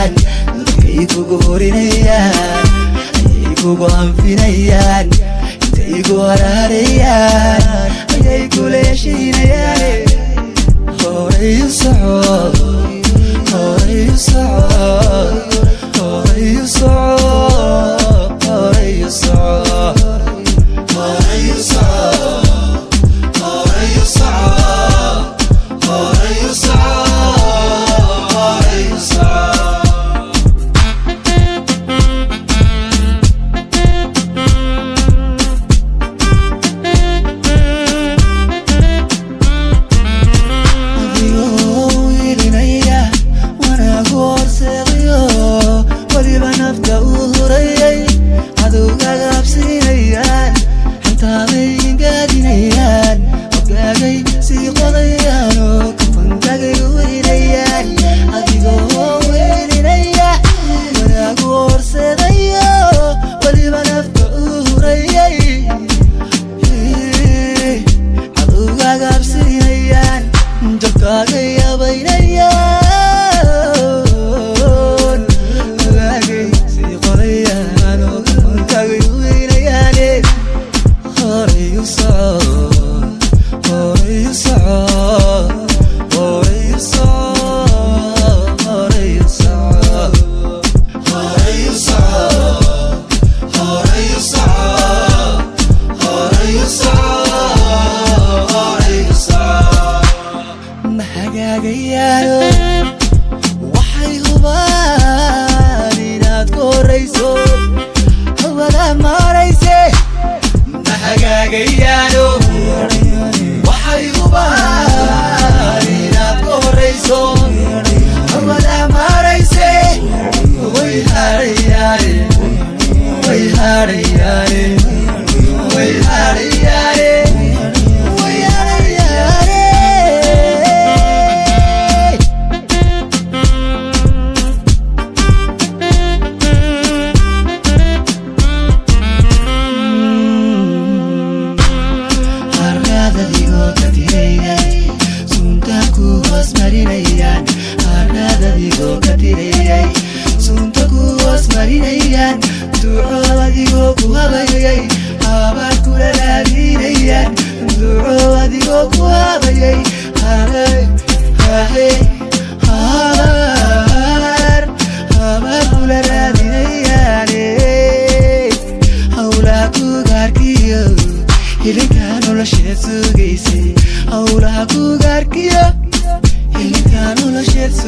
Hayaan dadkay kugu horinayaan, ayay kugu hanfinayaan, intay ku haraarayaan ayay kula heshiinayaan. Horay u soco, horay u soco, horay u soco, horay u soco, horay u soco, horay u soco, horay u soco, horay u soco. Adigoo ilinaya wanaagu horseedayo, weliba nafta uu hurayay, cadowgaaga habsiinayaan, xantaabay ingaadinayaan, hoggaagay sii qodayaan oo kafankaagay weynayaan. Adigoo welinaya wanaagu horseedayo, weliba nafta uu hurayay, cadowgaaga habsiinayaan, jabkaaga yabaynayaan, ogaagay sii qorayaan oo kafankaagay weynayaane. Horay u soco, horay u soco, horay u soco, horay u soco, horay u soco, horay u soco, horay u soco, horay u soco. Ma hagaagayaano, waxay hubaan inaad ku horayso hawada maarayse. Ma hagaagayaano, waxay hubaan inaad ku horayso hawada maarayse. Way harayaane, way harayaane, way harayaane, way harayaane. Harraadadigoo ka tirayay, sunta ku hoos marinayaan. Harraadadigoo ka tirayay, sunta ku hoos marinayaan. Duco adigoo ku habayay.